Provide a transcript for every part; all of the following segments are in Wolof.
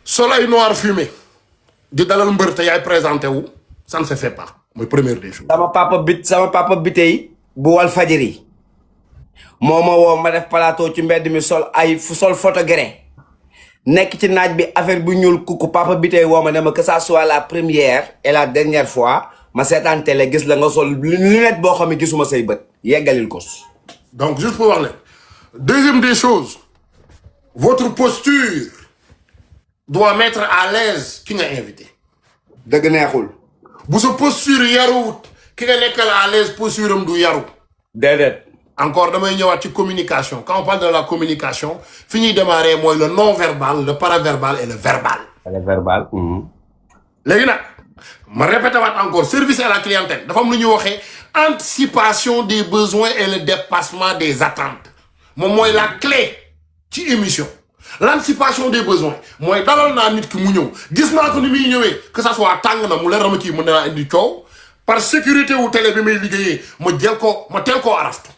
soleil noir fumé di dalal mbër te yaay présenté wu ça ne se fait pas mooy première des choses. sama papa bi tey bu wal fajiri moo ma woo ma def plateau ci mbedd mi sol photo gré nekk ci naaj bi affaire bu ñuul kuku papa bi tey woo ma ne ma que ça soit la première et la dernière fois ma seetaan télé gis la nga sol lunette boo xam ne gisuma say bët yeggalil ko. donc juste pour wax leen deuxième des choses votre posture doit mettre à l'aise ki nga invité. dëgg neexul. bu sa posture yaruwut ki nga nekkal à l'aise posture am du yaru. déedéet. encore damay ñëwaat ci communication quand on parle de la communication fi ñuy démarrer mooy le non verbal le paraverbal et le verbal. le verbal. léegi nag ma répété waat encore service à la clientèle dafa am lu ñuy waxee anticipation des besoins et le dépassement des attentes moom mooy la clé ci émission. l'anticipation des besoins mooy dalal naa nit ki mu ñëw gis naa ko ni muy ñëwee que ça soit tàng na mu leer na ma kii mën naa indi coow par sécurité wu télé bi may liggéeyee ma teel koo araftu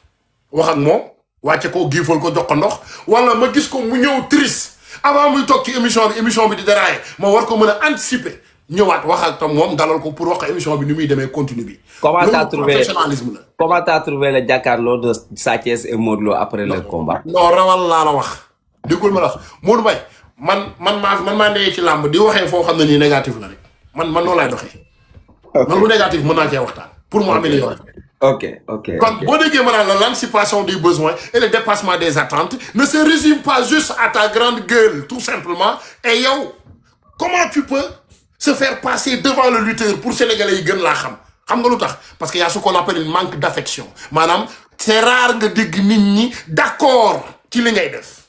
wax ak moom wàcce ko giifal ko jox ko ndox wala ma gis ko mu ñëw triste avant muy toog ci émission bi di déraillé ma war ko mën a anticiper ñëwaat wax ak tam moom dalal ko pour wax ko émission bi ni muy demee continue bi. comment t'as trouvé professionnalisme la. comment t'as trouvé le jàkkaarloo de Sa Thiès et Modou Lo après le combat. non rawal laa la wax. déggul ma la wax Modou Mbaye man maa ndeyee ci làmb di waxee foo xam ne nii négatif la rek man noonu laay doxee. man lu négatif mën naa cee waxtaan. pour mu améliorer. ok. kon boo déggee ma naan la l'anticipation des besoins et le dépassement des attentes ne se résume pas juste à ta grande gueule tout simplement et yow comment tu peux se faire passer devant le lutteur pour sénégalais yi gën laa xam nga lu tax parce que y a ce qu'on appelle une manque d'affection maanaam c'est rare nga dégg nit ñi d'accord ci li ngay def.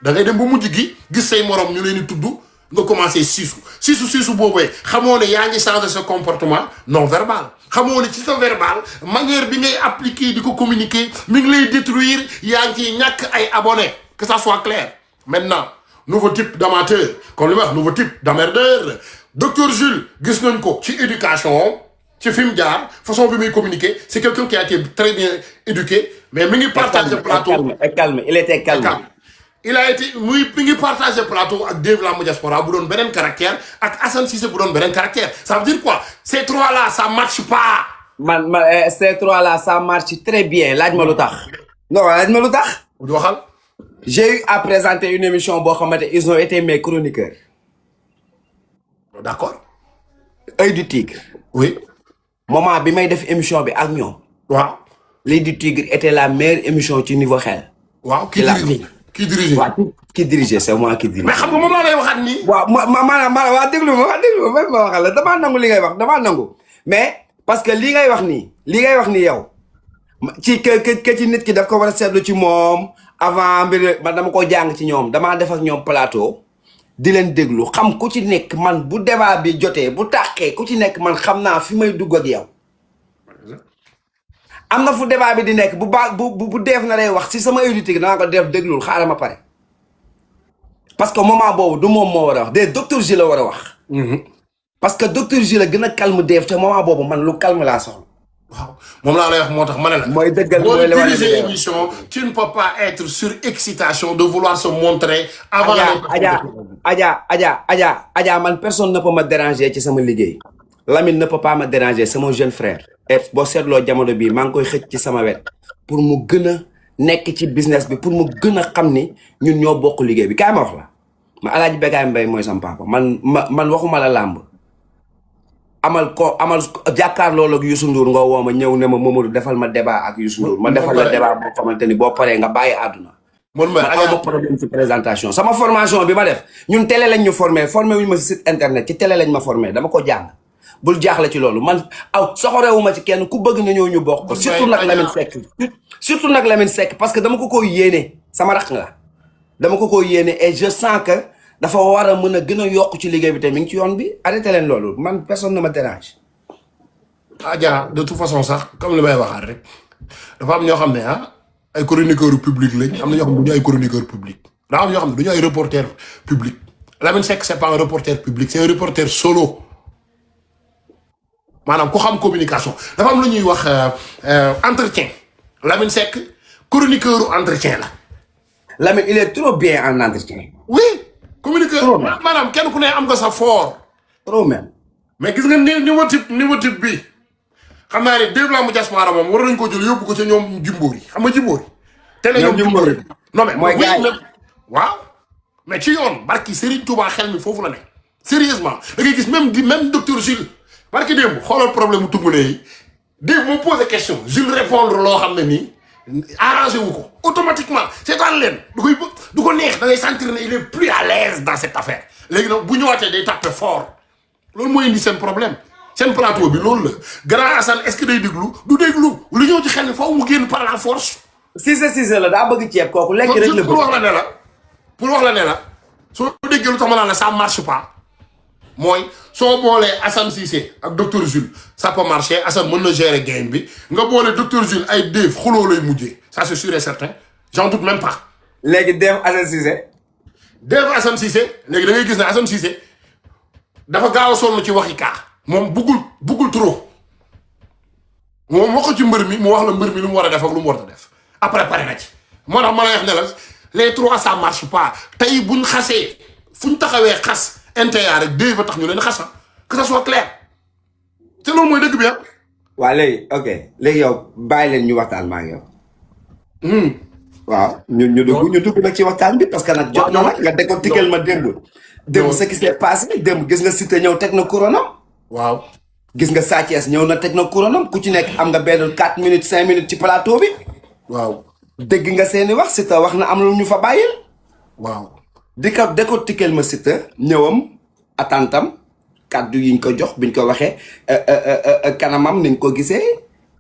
da ngay dem ba mujj gi gis say morom ñu leen di tudd nga commencé siisu boobee xamoo ne yaa ngi changer sa comportement non verbal xamoo ne ci sa verbal manière bi ngay appliquer di ko communiquer mi ngi lay détruire yaa ngi ciy ñàkk ay abonnés que ça soit clair. maintenant nouveau type d'amateur comme li ma wax nouveau type d'emmerdeur docteur Jules gis nañ ko ci éducation ci fi mu jaar façon bi muy communiquer c'est quelqu'un qui a été très bien éduqué mais mi ngi partager plateau. il était calme. il a été mi ngi partagé plateau ak Dave Lamb Diaspora bu doon beneen caractère ak Assane Cissé bu doon beneen caractère ça veut dire quoi ces trois là ça marche pas. Ces trois là ça marche très bien laaj ma lu tax. non laaj ma lu tax. waxal. j'ai eu à présenter une émission boo xamante ils ont été mes chroniqueurs. d'accord. Œil du Tigre. oui. moment bi may def émission bi ak ñoom. waaw. L'Œil du Tigre était la meilleure émission ci niveau xel. waaw qui dirige c'est moi qui dirige. mais xam nga moom laa lay waxaat nii. waaw waa déglu ma waxal la damaa nangu li ngay wax damaa nangu mais parce que li ngay wax nii yow ci que ci nit ki daf ko war a seetlu ci moom avant mbir man dama ko jàng ci ñoom damaa def ak ñoom plateau di leen déglu xam ku ci nekk man bu débat bi jotee bu tàqee ku ci nekk man xam naa fi may dugg ak yow. am na fu débat bi di nekk bu def na lay wax si sama auditeurs danaa ko def déglul xaaral ma pare parce que moment boobu du moom moo war a wax de docteur J la war a wax. parce que docteur J la gën a calme def te moment boobu man lu calme laa soxla. waaw moom laa lay wax moo tax ma ne la. mooy dëggal mooy la diriger émission tu ne peux pas être sur excitation de vouloir se montrer. avant Adja man personne ne peut me déranger ci sama liggéey. Lamine ne peut pas me déranger c'est mon jeune frère. et boo seetloo jamono bii maa ngi koy xëcc ci sama wet pour mu gën a nekk ci business bi pour mu gën a xam ni ñun ñoo bokk liggéey bi kaay ma wax la ma Alaaji Bécaye Mbaye mooy sama papa man waxuma la làmb amal jàkkaarloo ak Youssou Ndour nga woo ma ñëw ne ma Mamadou defal ma débat ak Youssou Ndour ma defal la débat boo xamante ni boo paree nga bàyyi àdduna man aw ma problème ci présentation sama formation bi ma def ñun télé lañ ñu formé wuñu ma si site internet ci télé lañ ma formé dama ko jàng bul jaaxle ci loolu man soxorewuma ci kenn ku bëgg na ñëw ñu bokk ko surtout nag Lamine Seck parce que dama ko koy yéene sama rakk nga dama ko koy yéene et je sens que dafa war a mën a gën a yokk ci liggéey bi te mi ngi ci yoon bi arrêté leen loolu man personne ne me dérange. Adja de toute façon sax comme li may waxaat rek dafa am ñoo xam ne ay chroniqueurs publics lañ am na ñoo xam ne du ñu ay chroniqueurs publics dafa am ñoo xam ne du ñu ay reporters publics Lamine Seck c'est pas un reporter public c'est un reporter solo. maanaam ku xam communication dafa am lu ñuy wax entretien Lamine Seck chroniqueur entretien la. Lamine il est trop bien en entretien. oui communiquer trop même maanaam kenn ku ne am nga sa fort. trop même. mais gis nga niveau type bi xam naa ne Dave Lamb Diaspora moom war nañ ko jël yóbbu ko ca ñoom Jimbori xam nga Jimbori. télé ñoom Jimbori non mais mooy gars yi waaw mais ci yoon barki Serigne Touba xel mi foofu la ne sérieusement da ngay gis même docteur Jules barki démb xoolal problème mu tungune yi Dave moo posé question Jules répondre loo xam ne nii arrangé wu ko automatiquement seetaan leen du ko neex da ngay sentir ne il est plus à l'aise dans cette affaire léegi nag bu ñëwaatee day tapé fort loolu mooy indi seen problème seen plateau bi loolu la grand Assane est-ce que day déglu du déglu lu ñëw ci xel ni foofu mu génn par la force. Cissé la daa bëgg ceeb kooku lekk rek la pour wax la ne la soo déggee lu tax ma naan la ça marche pas mooy soo boolee Assane Cissé ak docteur Jules ça peut marcher Assane mën na gérer game bi nga boole docteur Jules ay Dave xuloo lay mujjee ça c'est sûr et certain j'en doute même pas. léegi Dave Assane Cissé. Dave Assane Cissé léegi da ngay gis ne Assane Cissé dafa gaaw a sonn ci waxi kaa moom buggul trop moom wax ko ci mbër mi mu wax la mbër mi lu mu war a def ak lu mu war a def après pare na ci moo tax ma lay wax ne la les trois ça marche pas tey buñ xasee fuñ taxawee xas NTA rek Dave ba tax ñu leen xas que ça soit clair te loolu mooy dëgg bi ah. waaw léegi ok léegi yow bàyyi leen ñu waxtaan maa ngi yow. waaw ñu dugg nag ci waxtaan bi parce que nag jot na nag nga décortiquer ma démb. démb ce qui s'est passé démb gis nga Siteu ñëw teg na couronne. waaw. gis nga Sa Thiès ñëw na teg na couronne ku ci nekk am nga benn 4 minutes 5 minutes ci plateau bi. waaw. dégg nga seeni wax Siteu wax na am lu ñu fa bàyyil. waaw. di ko décortiquer ma Siteu ñëwam attentam kàddu yi ñu ko jox biñ ko waxee kanamam niñ ko gisee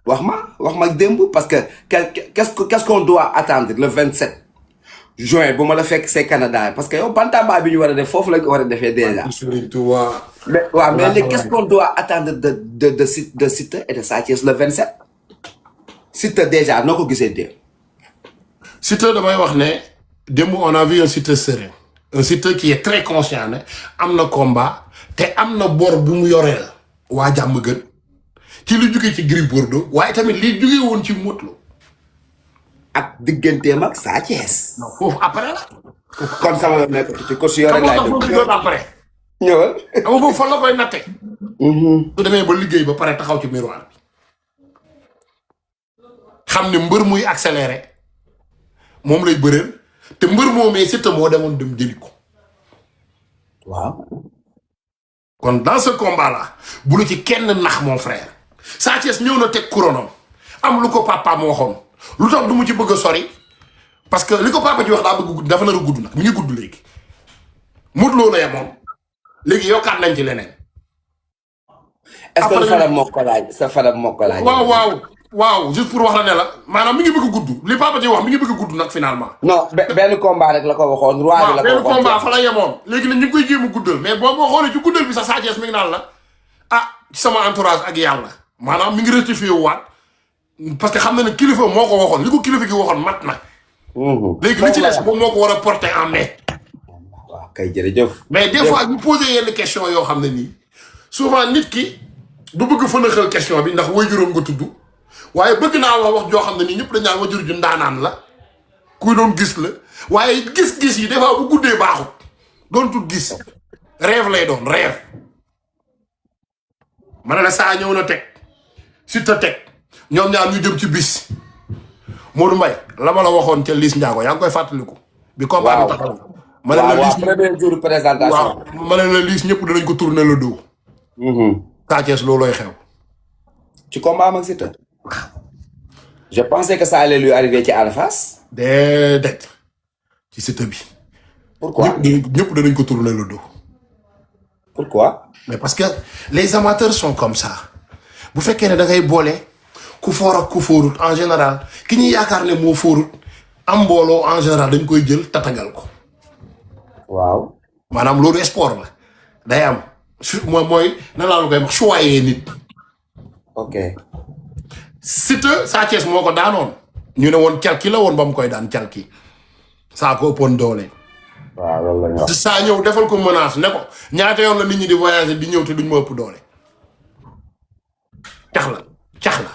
wax ma démb parce que qu'est-ce qu'on doit attendre le 27 juin bu ma la fekk c'est Canada parce que yow bantamba bi ñu war a def foofu la ñu war a defee déjà. mais waaw mais léegi qu'est-ce qu'on doit attendre de Siteu et de Sa Thiès le 27 Siteu déjà noo ko gisee démb. Siteu damay wax ne démb on a vu un Siteu serein un Siteu qui est très conscient ne am na combat te am na bor bu mu yoreel waa jàmm gën ci lu jógee ci Gris Bordeaux waaye tamit li jógee woon ci Modou Lô ak digganteem ak Sa Thiès. non foofu après la. kon sama yoon nekk ci ko si yore laay def après. ñëwal. xam nga foofu fan la koy natte. su demee ba liggéey ba pare taxaw ci miroir bi xam ne mbër muy accéléré moom lay bëreel te mbër moomee Siteu moo demoon dem jëli ko. waaw. kon dans ce combat là bu la ci kenn nax mon frère Sa Thiès ñëw na teg couronne am lu ko papa moo waxoon lu tax du mu ci bëgg a sori parce que li ko papa ji wax daa bëgg gudd dafa nar a gudd nag mi ngi gudd léegi Modou Lô la yemoon léegi yokkaat nañ ci leneen. est-ce que Fadam moo ko laaj sa Fadam moo ko laaj. waaw juste pour wax la ne la maanaam mi ngi bëgg a gudd li papa ji wax mi ngi bëgg a gudd nag finalement. non benn combat rek la ko waxoon. roi bi la ko waxoon benn combat fa la yemoon. léegi nag ñu ngi koy jéem a guddal mais boo xoolee ci guddal bi sax Sa Thiès mi ngi naan la ci sama entourage ak yàlla maanaam mi ngi rectifié waat parce que xam na ne kilifa moo ko waxoon li ko kilifa gi waxoon mat na. léegi li ci des moom moo ko war a porter en main. waaw kay jërëjëf. mais des fois ñu posé yenn question yoo xam ne nii souvent nit ki du bëgg fënaxal question bi ndax waajuram nga tudd. waaye bëgg naa wax joo xam ne nii ñëpp dañ naan wajur ju ndaanaan la kuy doon gis la waaye gis-gis yi des fois bu guddee baaxut doon tut gis rêve lay doon rêve ma ne la saa ñëw na teg Siteu teg ñoom ñaar ñu jëm ci bis Modou Mbaye la ma la waxoon ca Liss Ndiago yaa ngi koy fàttaliku. bi combat bi taxaw. ma ne la Liss premier jour présentation. waaw ma ne la Liss ñëpp danañ ko tourner le dos. Sa Thiès loolooy xew. ci combat am ak Siteu. je pensais que ça allait lui arriver ci Ada Fass. déedéet ci Siteu bi. pourquoi ñëpp danañ ko tourner le dos. pourquoi. mais parce que les amateurs sont comme ça bu fekkee ne da ngay boole ku foor ak ku foorut en général ki ñuy yaakaar ne moo foorut am mbooloo en général dañ koy jël tatagal ko. waaw. maanaam loolu sport la day am mooy nan laa la koy wax choyer nit. ok. Siteu Sa Thiès moo ko daanoon ñu ne woon calki la woon ba mu koy daan calki saa ko ëppoon doole. waaw loolu la ñu wax. saa ñëw defal ko menace ne ko ñaata yoon la nit ñi di voyager di ñëw te duñ ma ëpp doole. cax la.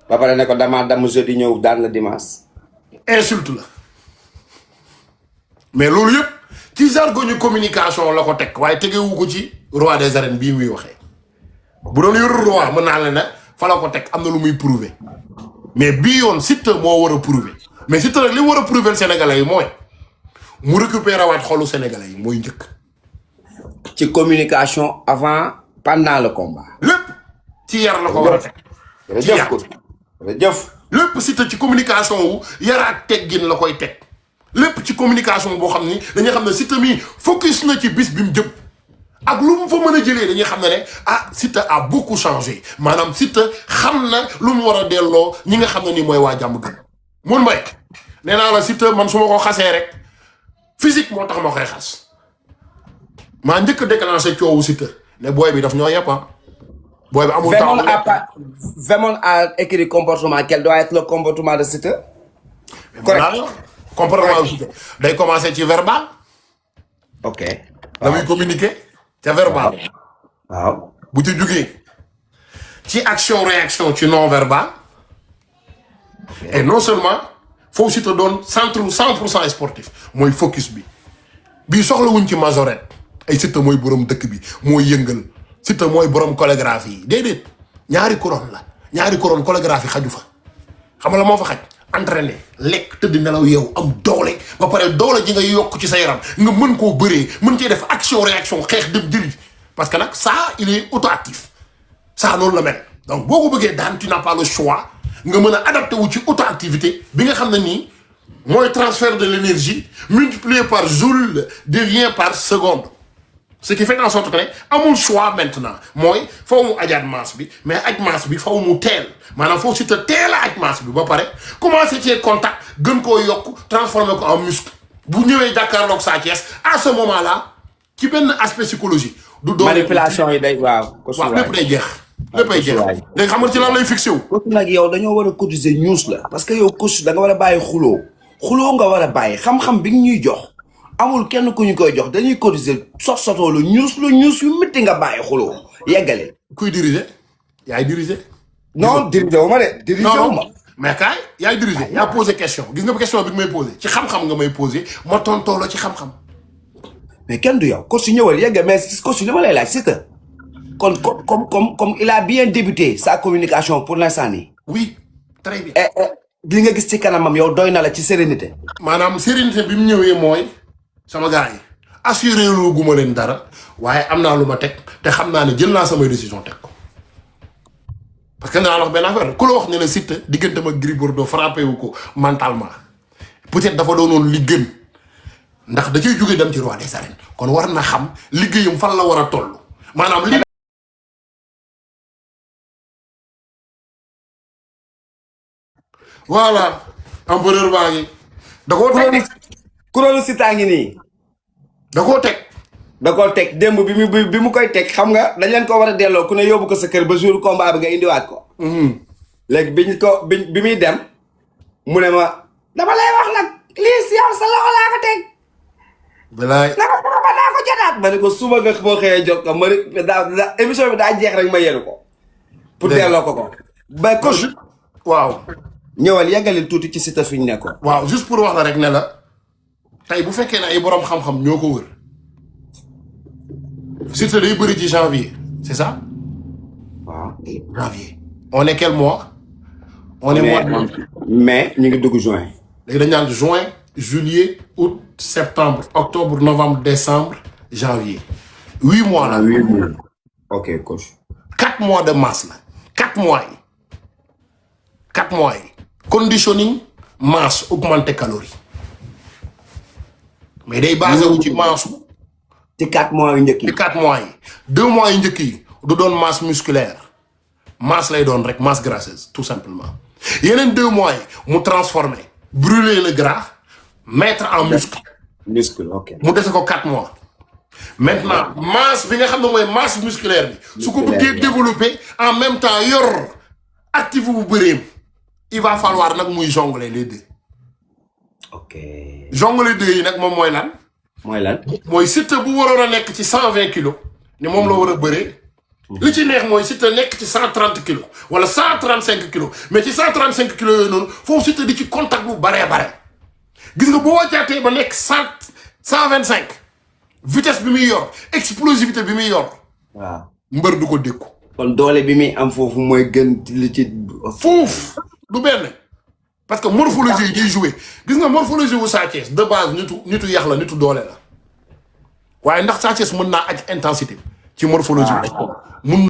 ba pare ne ko damaa damm jeudi ñëw daan la dimanche. insulte la mais loolu yëpp ci jargon communication la ko teg waaye tegewu ko ci roi des arènes bii muy waxee bu doon yor roi mën naa la ne fa la ko teg am na lu muy prouver mais bii yoon Siteu moo war a prouver mais Siteu nag li mu war a prouver Sénégalais yi mooy mu récupérer waat xolu Sénégalais yi mooy njëkk. ci communication avant pendant le combat. lépp ci yar la ko war a teg. ci yar jëf lépp Siteu ci communication wu yar ak teggin la koy teg lépp ci communication boo xam ni dañuy xam ne Siteu mi focus na ci bis bi mu jëm ak lu mu fa mën a jëlee dañuy xam ne Siteu a beaucoup changé maanaam Siteu xam na lu mu war a delloo ñi nga xam ne nii mooy waa jàmm gën. mun may nee naa la Siteu man su ma ko xasee rek physique moo tax ma koy xas maa njëkk a déclenché coowu Siteu ne booy bi daf ñoo yëpp booy bi amul temps Vemon a écrit comportement quel doit être le comportement de Siteu. correct comportement Siteu day commencé ci verbal. ok. damay communiquer ca verbal. waaw bu ci jugee ci action réaction ci non verbal. et non seulement foofu Siteu doon centre 100% sportif mooy focus bi bii soxlawuñ ci majorette ay Siteu mooy borom dëkk bi mooy yëngal Siteu mooy borom chorégraphie yi déedéet ñaari couronne la ñaari couronne chorégraphie xaju fa xam nga la moo fa xaj entraîner lekk tëdd nelaw yow am doole ba pare doole ji nga yokk ci sa yaram nga mën koo bëree mën cee def action réaction xeex dem jëli parce que nag ça il est auto-actif ça noonu la mel donc boo ko bëggee daan tu n'as pas le choix nga mën a adapté wu ci auto-activité bi nga xam ne nii mooy transfert de l'énergie multiplié par joule devient par seconde ce qui fait en sorte que ne amul choix maintenant mooy faw mu ajaat masse bi mais aj masse bi faw mu teel maanaam foo Siteu teel a aj masse bi ba pare commencé ci contact gën koo yokk transformer ko en muscle bu ñëwee jàkkaarloog Sa Thiès à ce moment là ci benn aspect psychologie du doon manipulation yi day waaw lépp day jeex léppay jeex léegi xam nga ci lan lay fixé wu coach nag yow dañoo war a cotiser news la parce que yow coach da nga war a bàyyi xuloo nga war a bàyyi xam-xam bi ñuy jox amul kenn ku ñu koy jox dañuy cotiser sotoo lu news yu métti nga bàyyi xuloo yeggale. kuy diriger yaay diriger. non diriger wu ma de. diriger wu ma mais kaay yaay diriger yaa posé question gis nga question bi nga may posé ci xam-xam nga may posé ma tontoo la ci xam-xam. mais kenn du yow coach su ñëwal yegg mais coach li ma lay laaj c'est que kon comme il a bien débuté sa communication pour l'instant nii. oui très bien. li nga gis ci kanamam yow doy na la ci sérénité. maanaam sérénité bi mu ñëwee mooy sama gars yi assuré lu guma leen dara waaye am naa lu ma teg te xam naa ne jël naa samay décision teg ko parce que nga naa wax benn affaire ku la wax ne la Siteu diggante ma Gris Bordeaux frappé wu ko mentalement peut-être dafa doonoon li gën ndax da cay jógee dem ci roi des arènes kon war na xam liggéeyam fan la war a toll maanaam li voilà empereur baa ngi da koo teg kuréelu Siteu ngi nii da koo teg da koo teg démb bi mu koy teg xam nga dañ leen ko war a delloo ku ne yóbbu ko sa kër ba jour combat bi nga indiwaat ko léegi bi muy dem mu ne ma dama lay wax nag lii si yow sa loxo laa ko teg bilaay naa ko jotaat ma ne ko suba nga boo xëyee jot ko ma daa émission bi daa jeex rek ma yenu ko pour delloo ko ba coach waaw ñëwal yàggalil tuuti ci Siteu fi ñu nekkoon. waaw juste pour wax la rek ne la tey bu fekkee ne ay borom xam-xam ñoo ko wër Siteu day bëri ci janvier c'est ça. waaw janvier. on est quel mois. on est mois de mai ñu ngi dugg juin. léegi dañu naan juin juillet août septembre octobre novembre décembre janvier 8 mois la. 8 mois. ok coach. 4 mois de masse la 4 mois yi 4 mois yi. conditioning masse augmenté calorie mais day basé wu ci masse ci 4 mois yu njëkk yi. ci 4 mois yi 2 mois yu njëkk yi du doon masse musculaire masse lay doon rek masse grasseuse tout simplement yeneen 2 mois yi mu transformer brûler le gras mettre en muscle. ok mu dese ko 4 mois maintenant masse bi nga xam ne mooy masse musculaire bi su ko bëggee développer en même temps yor actif bu bëreem il va falloir nag muy jongler les deux. ok jongler deux yi nag moom mooy lan. mooy lan. mooy Siteu bu waroon a nekk ci 120 kilos ni moom la war a bëree. li ci neex mooy Siteu nekk ci 130 kilos wala 135 kilos mais ci 135 kilos yooyu noonu foofu Siteu di ci contact bu baree bare. gis nga boo wàccaatee ba nekk 125 vitesse bi muy yor explosivité bi muy yor waaw mbër du ko dékku kon doole bi muy am foofu mooy gën li ci fuuf du benn parce que morphologie yi day joué gis nga morphologie wu Sa Thiès de base nitu yax la nitu doole la waaye ndax Sa Thiès mën naa aj intensité ci morphologie bi mun